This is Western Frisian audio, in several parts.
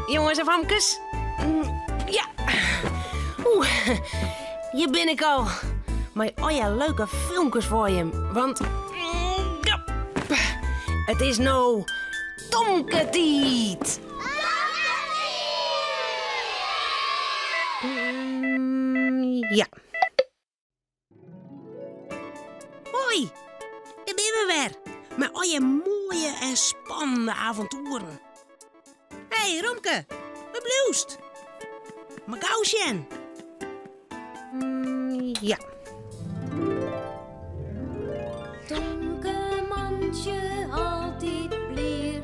Jonges en famkes. Ja. Oeh, hjir bin ik al. Mei allegear leuke filmkes foar jim. Want ja, it is no Tomke-tiid. Ja. Hoi, dêr binne we wer. Mei allegear moaie en spannende avontoeren. Hey Romke, wêr bliuwst? Mar gau sjen. Ja. Tomke mantsje altyd blier,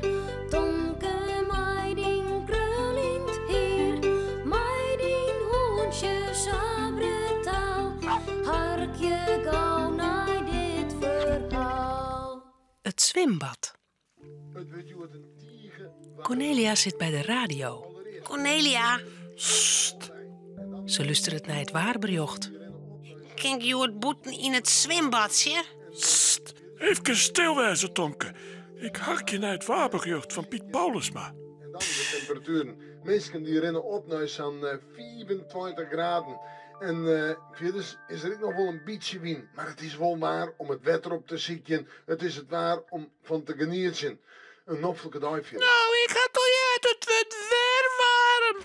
Tomke mei dyn kruljend hier, mei dyn hûntsje sa brutaal, harkje gau nei dit ferhaal. It swimbad. Cornelia sit by de radio. Cornelia! Sst! Se lústeret nei it waarberjocht. Kin ik hjoed bûten yn it swimbadsje? Sst! Efkes stil wêze, Tomke. Ik harkje nei it waarberjocht fan Piet Paulusma. En dan de temperatueren. Minsken dy rinne op nei sa'n 25 graden. En fierders is der ek noch wol in bytsje wyn, mar it is wol waar om it wetter op te sykjen. It is it waar om fan te genietsjen. In noflike dei fierder. No, ik ha it al heard, it wurdt wer waarm.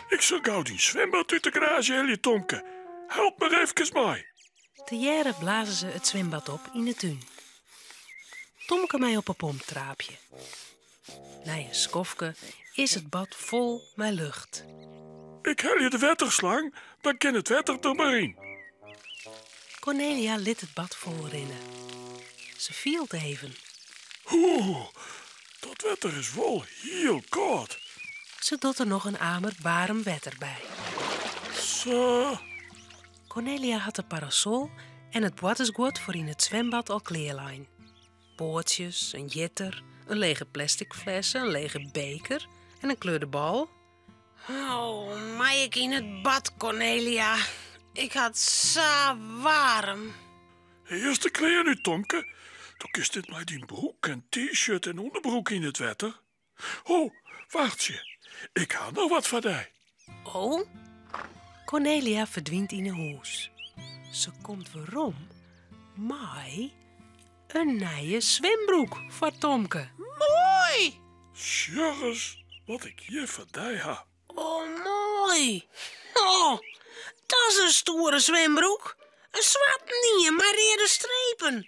Ik sil gau dyn swimbad út de garaazje helje, Tomke. Help mar efkes mei. Tegearre blaze se it swimbad op yn 'e tún. Tomke mei op 'e pomp traapje. Nei in skoftke is it bad fol mei lucht. Ik helje de wetterslang, dan kin it wetter der mar yn. Cornelia lit it bad fol rinne. Se fielt even. Oeh, dat wetter is wol hiel kâld. Se docht der noch in amer waarm wetter by. Sa. Cornelia hat de parasol en it boartersguod foar yn it swimbad al klearlein. Poatsjes, in jitter, in lege plastic flesse, in lege beker en in kleurde bal. Oh, mei ik yn it bad, Cornelia? Ik ha it sa waarm. Earst de klean út, Tomke. Do kinst net mei dyn broek en t-shirt en ûnderbroek yn it wetter. Ho, wachtsje. Ik ha noch wat foar dy. Oh? Cornelia ferdwynt yn 'e hûs. Se komt werom mei in nije swimbroek foar Tomke. Moai! Sjoch ris wat ik hjir foar dy ha. Oh, moai! Oh, dat is in stoere swimbroek. In swarten mei reade strepen.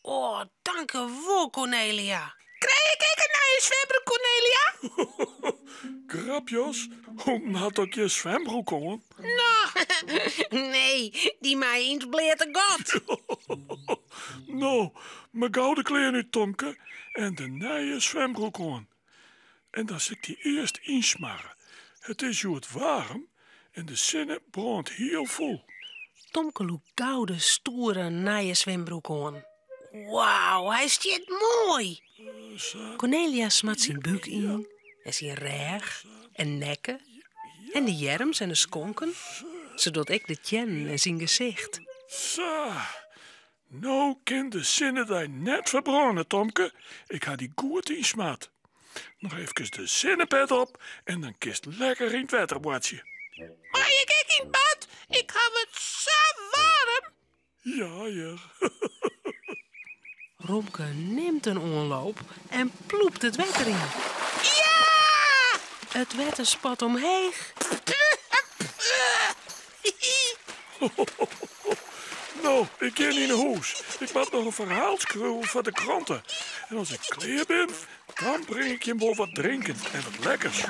Oh, tankewol, Cornelia. Krij ik ek in nije swimbroek, Cornelia? Grapjas, hûnen ha toch gjin swimbroek oan? No. Nee, dy mei yn it bleate gat. No, mar gau de klean út, Tomke, en de nije swimbroek oan. En dan sil ik dy earst ynsmarre. It is hjoed waarm en de sinne brânt hiel fûl. Tomke lûkt gau de stoere nije swimbroek oan. Wauw, hy stiet moai! Cornelia smart syn búk yn en syn rêch en nekke en de earms en de skonken. Se docht ek de teannen en syn gesicht. Sa, no kin de sinne dy net ferbrâne, Tomke. Ik ha dy goed ynsmard. Noch efkes de sinnepet op en dan kinst lekker yn it wetter boartsje. Mei ik ek yn it bad? Ik haw it sa waarm. Ja, hear. Romke nimt in oanloop en ploept it wetter yn. Ja! It wetter spat omheech. No, ik gean yn 'e hûs. Ik moat noch in ferhaal skriuwe foar de krante. En as ik klear bin, dan bring ik jim wol wat drinken en wat lekkers.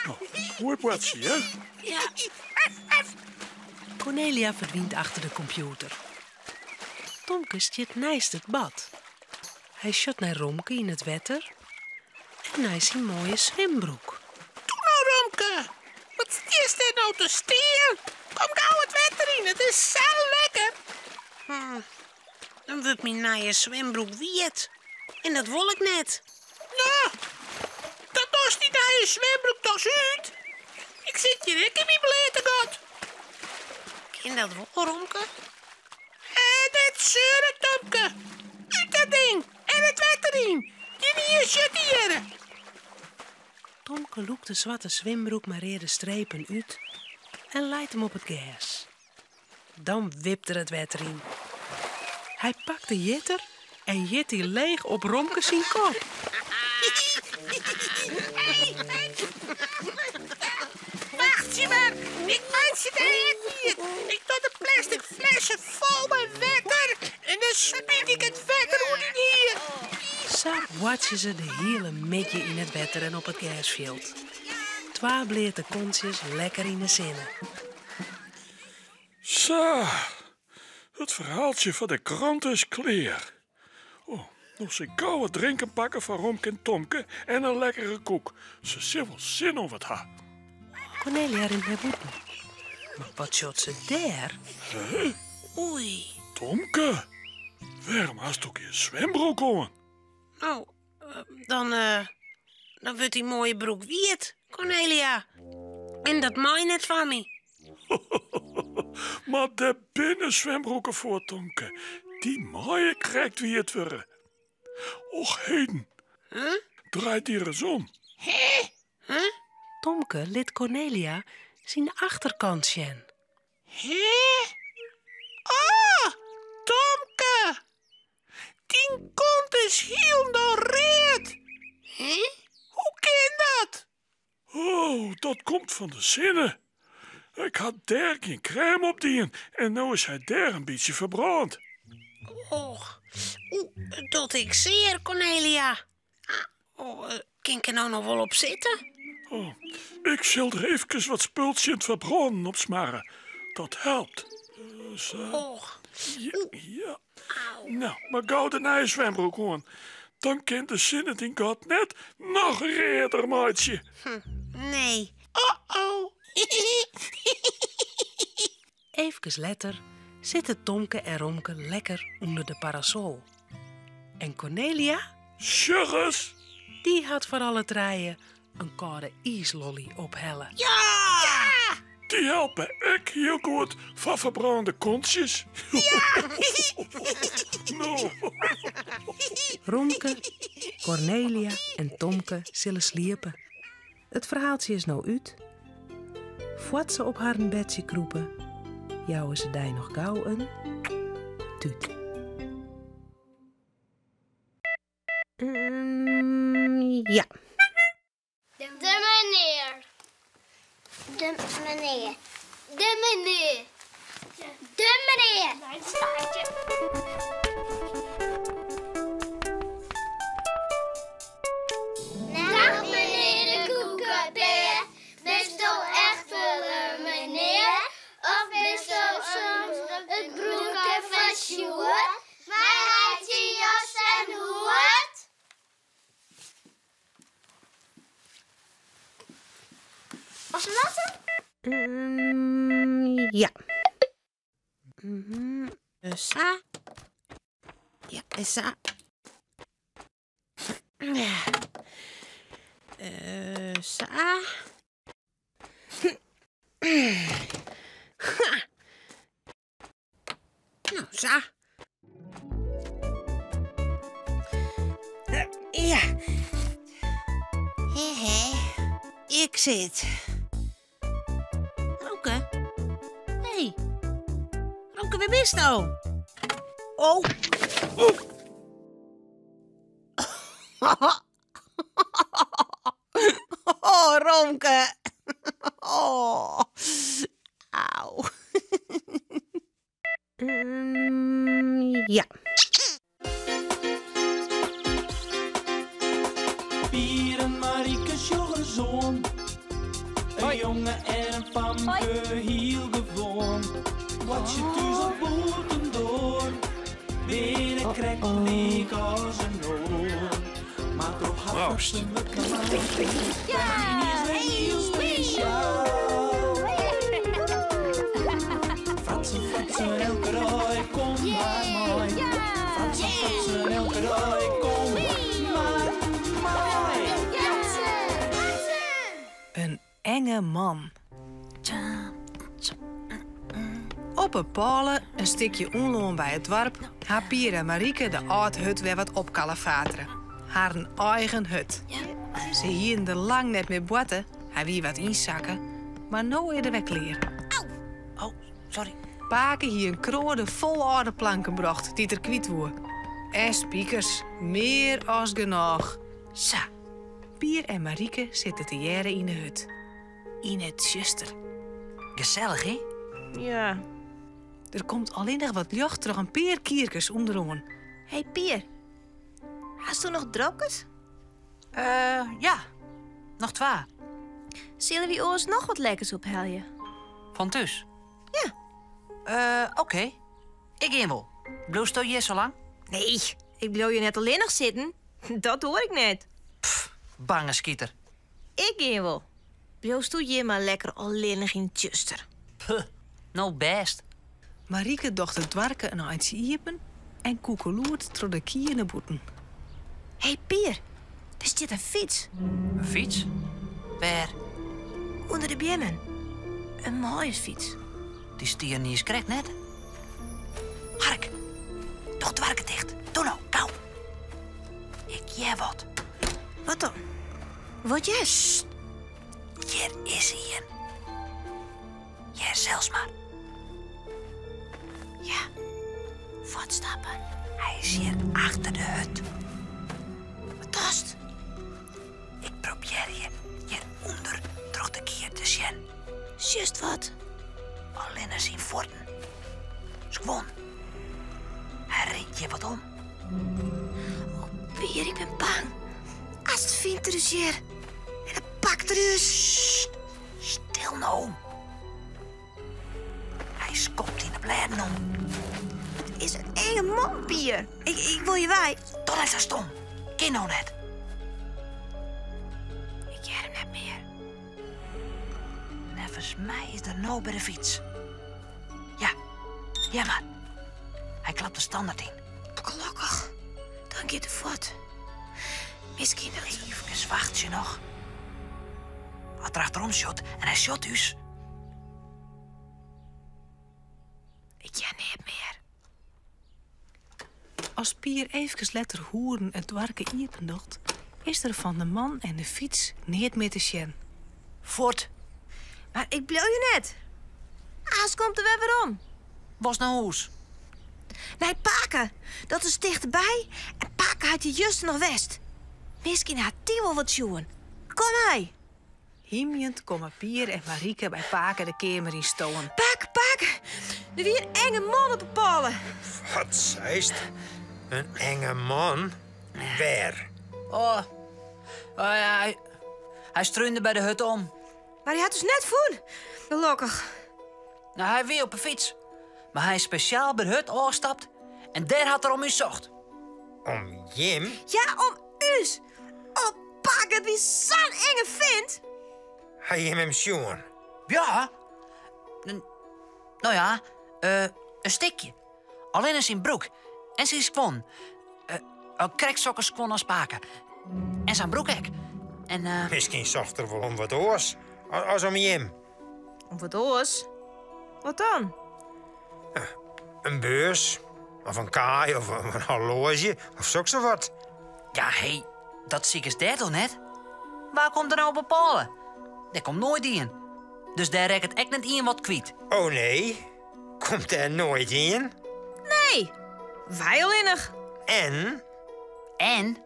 No, moai boartsje, hear. Ja. Cornelia ferdwynt achter de kompjûter. Tomke stiet neist it bad. Hy sjocht nei Romke yn it wetter en nei syn moaie swimbroek. Doe no, Romke! Wat stiest dêr no te stean? Kom gau it wetter yn, it is sa lekker! Dan wurdt myn nije swimbroek wiet en dat wol ik net. No, dan dochst dy nije swimbroek dochs út. Ik sit hjir ek yn myn bleate gat. Kin dat wol, Romke? Net seure, Tomke. Ut dat ding en it wetter yn. Gjinien sjocht dy hjirre. Tomke lûkt de swarte swimbroek mei reade strepen út en leit him op it gers. Dan wipt er it wetter yn. Hy pakt de jitter en jit dy leech op Romke syn kop. Wachtsje mar, ik meitsje dy ek wiet. Ik doch de plastic flesse fol mei wetter en dan smyt ik it wetter oer dyn hier. Sa boartsje se de hiele middei yn it wetter en op it gersfjild. Twa bleate kontsjes lekker yn 'e sinne. Sa, it ferhaaltsje foar de krante is klear. Oh, no sil ik gau wat drinken pakke foar Romke en Tomke en in lekkere koek. Se sil wol sin oan wat ha. Kornelia rint nei bûten. Mar wat sjocht se dêr? Huh? Oei. Tomke, wêrom hasto gjin swimbroek oan? No, dan, dan wurdt dyn moaie broek wiet, Kornelia. En dat mei net fan my. Mar dêr binne swimbroeken foar, Tomke. Dy meie krekt wiet wurde. Och heden. Huh? Draai dy ris om. Hè? Huh? Tomke lit Kornelia syn achterkant sjen. Hè? Oh, Tomke! Dyn kont is hielendal read. Hè? Hoe kin dat? Oh, dat komt fan de sinne. Ik ha dêr gjin krêm op dien en no is hy dêr in bytsje ferbrând. Och, oe, it docht ek sear, Kornelia. Ah, oh, kin ik der no noch wol op sitte? Oh, ik sil der eefkes wat spul tsjin it ferbrânen op smarre. Dat helpt. Sa. Och. Ja, ja. No, mar gau de nije swimbroek oan. Dan kin de sinne dyn gat net noch reader meitsje. Nee. Oh-oh. Eefkes letter sitte Tomke en Romke lekker ûnder de parasol. En Kornelia? Sjoch ris! Dy hat foar alle trije in kâlde iislolly ophelle. Ja! Dy helpe ek hiel goed foar ferbrânde kontsjes. Ja! No. Romke, Kornelia en Tomke sille sliepe. It ferhaaltsje is no út. Foar't se op harren bedsje krûpe, jouwe se dy noch gau in tút. Ja. De menear. De menear. De menear. De menear. Dag menear de koekepeer. Bisto echt wol in menear? Of bisto soms it broerke fan Sjoerd? Mei heit syn jas en hoed? Was dat hem? Ja. Sa. Ja, sa. Sa. Ha. No, sa. Ja. Hè, hè. Ik sit. Romke? Hey. Romke, wêr bisto? Oh. Oh, Romke. Oh. Au. Ja. Pier en Marieke sjogge zoon. Een jonge en een famke heel gewoon. Wat je thuis op boeten door. Binnen krijgt lik als een oor. Maar toch had Proost. ze me klaar. Ja, is weer heel speciaal. Fratsen, fratsen, elke dag, kom maar mooi. Fratsen, fratsen, elke dag, kom maar mooi. In enge man. Op 'e pôle, in stikje ûnlân by it doarp, ha Pier en Marieke de âld hut wer wat opkalefatere. Harren eigen hut. Se hienen der lang net mear boarte, hy wie wat ynsakke, mar no is er wer klear. Oh, sorry. Pake hie in kroade fol âlde planken brocht dy't er kwyt woe. En spikers, mear as genôch. Sa, Pier en Marike sitte tegearre yn 'e hut. Yn it tsjuster. Gesellich, hè? Ja. Der komt allinnich wat ljocht troch in pear kierkes ûnderoan. Hey Pier, hasto noch dropkes? Eh, ja. Noch twa. Sille wy oars noch wat lekkers ophelje? Fan thús? Ja. Eh, oké. Ik gean wol. Bliuwsto hjir sa lang? Nee, ik bliuw hjir net allinnich sitten. Dat doar ik net. Pff, bange skiter. Ik gean wol. Bliuwsto hjir mar lekker allinnich yn it tsjuster. Puh, no bêst. Marike docht it doarke in eintsje iepen en koekeloert troch de kier nei bûten. Hé Pier, der stiet in fyts. In fyts? Wêr? Under de beammen. In manljusfyts. Dy stie niis krekt net. Hark, doch doarke ticht. Doe no, gau. Ik hear wat. Wat dan? Wat hearst? Hjir is ien. Hear sels mar. Ja, fuotstappen. Hy is hjir achter de hut. Wat dochst? Ik probearje hjirûnder troch de kier te sjen. Sjochst wat? Allinne syn fuotten. Skuon. Hy rint hjir wat om. Oh, Pier, ik bin bang. Ast fynt er ús hjir. En dan pakt er ús. Sst, stil no. Hy skopt yn de blêden om. It is in enge man, Pier. Ik, ik wol hjir wei. Doch net sa stom. Kin no net. Ik hear him net mear. Neffens my is er no by de fyts. Ja, hear mar. Hy klapt de standert yn. Gelokkich, dan giet er fuort. Miskien dat. Eefkes wachtsje noch. As er achterom sjocht en hy sjocht ús. Ik hear neat mear. As Pier eefkes letter hoeren it doarke iepen docht, is der fan de man en de fyts neat mear te sjen. Fuort. Mar ik bliuw hjir net. Aanst komt er wer werom. Wolst nei hûs? Nei pake. Dat is tichteby en pake hat hjir juster noch west. Miskien hat dy wol wat sjoen. Kom mei. Hymjend komme Pier en Marike by pake de keamer yn stowen. Pake, pake, der wie in enge man op 'e pôle. Wat seist? In enge man? Wêr? Oh, oh ja, hy, hy strúnde by de hut om. Mar hy hat ús net fûn, gelokkich. No, hy wie op 'e fyts. Mar hy is spesjaal by de hut ôfstapt en dêr hat er om ús socht. Om jim? Ja, om ús! Oh, pake, it wie sa'n enge fint! Ha jim him sjoen? Ja. No ja, in stikje. Allinne syn broek en syn skuon. Krekt sokke skuon as pake. En sa'n broek ek. En, Miskien socht er wol om wat oars as om jim. Om wat oars? Wat dan? In beurs, of in kaai, of in horloazje, of soksawat. Ja, hé, dat sikest dêr toch net? Wa komt der no op 'e pôle? Dêr komt noait ien. Dus dêr rekket ek net ien wat kwyt. Oh nee, komt dêr noait ien? Nee, wy allinnich. En? En?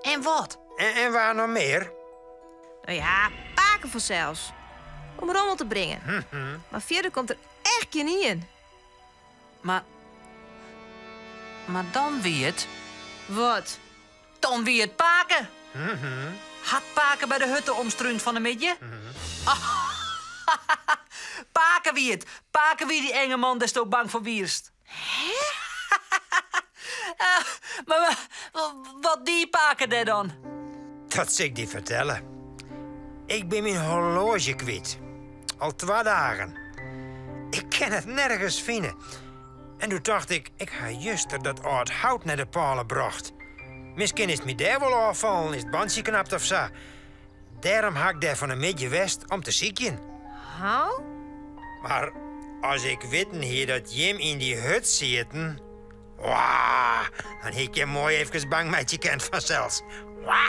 En wat? En wa noch mear? No ja, pake fansels. Om rommel te bringen. Mar fierder komt der echt gjinien. Mar. Mar dan wie it. Wat? Dan wie it pake. Hat pake by de hutte omstrúnd fan 'e middei? Pake wie it. Pake wie dy enge man dêr'tsto bang foar wierst. Mar wat die pake dêr dan? Dat sil ik dy fertelle. Ik bin myn horloazje kwyt. Al twa dagen. Ik kin it nergens fine. En doe tocht ik, ik ha juster dat âld hout nei de pôle brocht. Miskien is it my dêr wol ôffallen, is it bantsje knapt of sa. Dêrom ha ik dêr fan 'e middei west om te sykjen. Hou? Mar as ik witten hie dat jim yn dy hut sieten, wa, dan hie ik jim moai efkes bang meitsje kind fansels. Wa!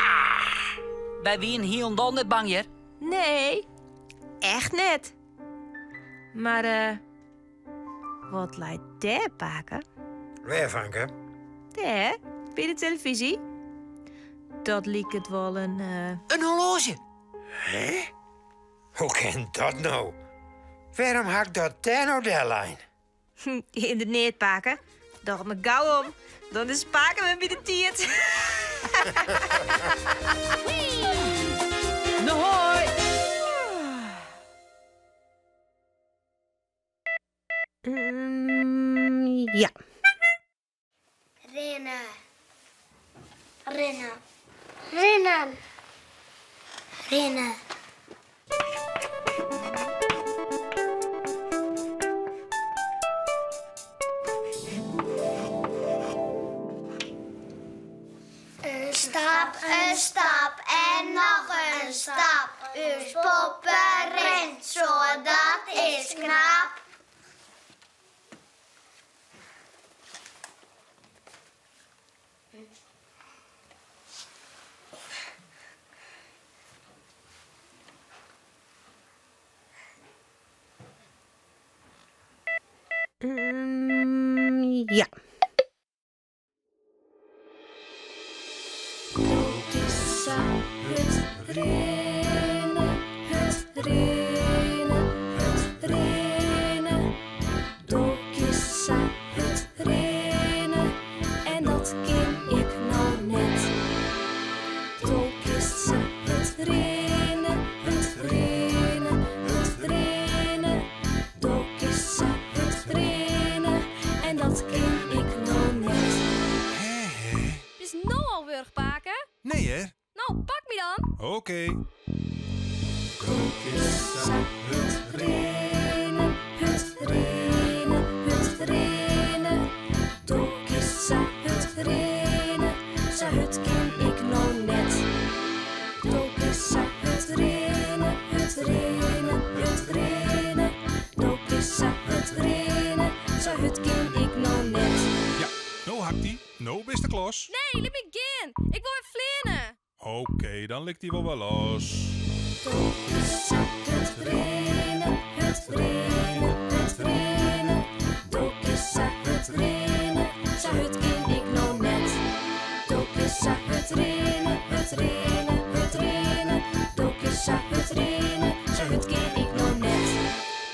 Wy wienen hielendal net bang hear. Nee, echt net. Mar eh, wat leit dêr, pake? Wêr, fanke? Dêr, by de telefyzje. Dat liket wol in. Eh, in horloazje. Hè? Hoe kin dat no? Wêrom ha ik dat dêr no dellein? Hinderet neat, pake. Doch it mar gau om, dan is pake wer by de tiid. No hoi! Ja. Rinne. Rinne. Rinnen. Rinne. In stap, in stap en noch in stap. Us poppe rint, zo dat is knap. Ja. Rinne, hurd rinne, hurd rinne. Do kinst sa hurd rinne en dat kin ik no net. Do kinst sa hurd rinne, hurd rinne, hurd rinne. Do kinst sa hurd rinne en dat kin ik no net. Bist no al wurch, pake? Nee, hè? No, pak my dan. Oké. Sa hurd rinne, hurd rinne, hurd rinne. Do kinst sa hurd rinne, sa hurd kin ik no net. Do kinst sa hurd rinne, hurd rinne, hurd rinne. Do kinst sa hurd rinne, sa hurd kin ik no net. Ja, no hakt die. No bist de klos. Nee, lit my gean. Ik wol wer fleane. Oké, dan lit ik dy wol wer los. Do kinst sa hurd rinne, hurd rinne, hurd rinne. Do kinst sa hurd rinne, sa hurd kin ik no net. Do kinst sa hurd rinne, hurd rinne, hurd rinne. Do kinst sa hurd rinne, sa hurd kin ik no net.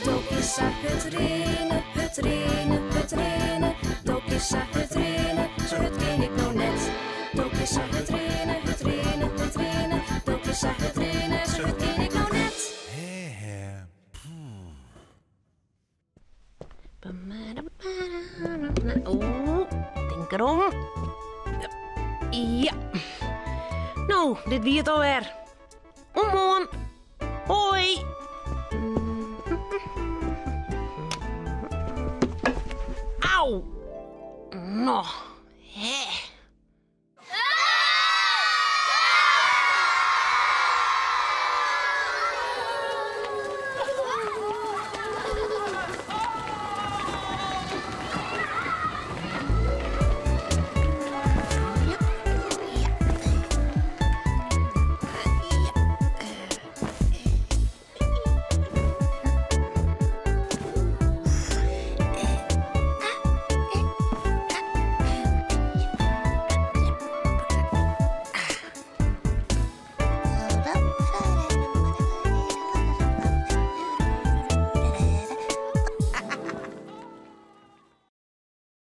Do kinst sa hurd rinne, hurd rinne, hurd rinne. Do kinst sa hurd rinne, sa hurd kin ik no net. Do kinst sa hurd rinne, hurd rinne, hurd rinne. Do kinst sa hurd rinne, sa hurd kin ik no net. Hè, hè. Oeh, tink derom. Ja. No, dit wie it alwer. Oant moarn. Hoi. Au. No.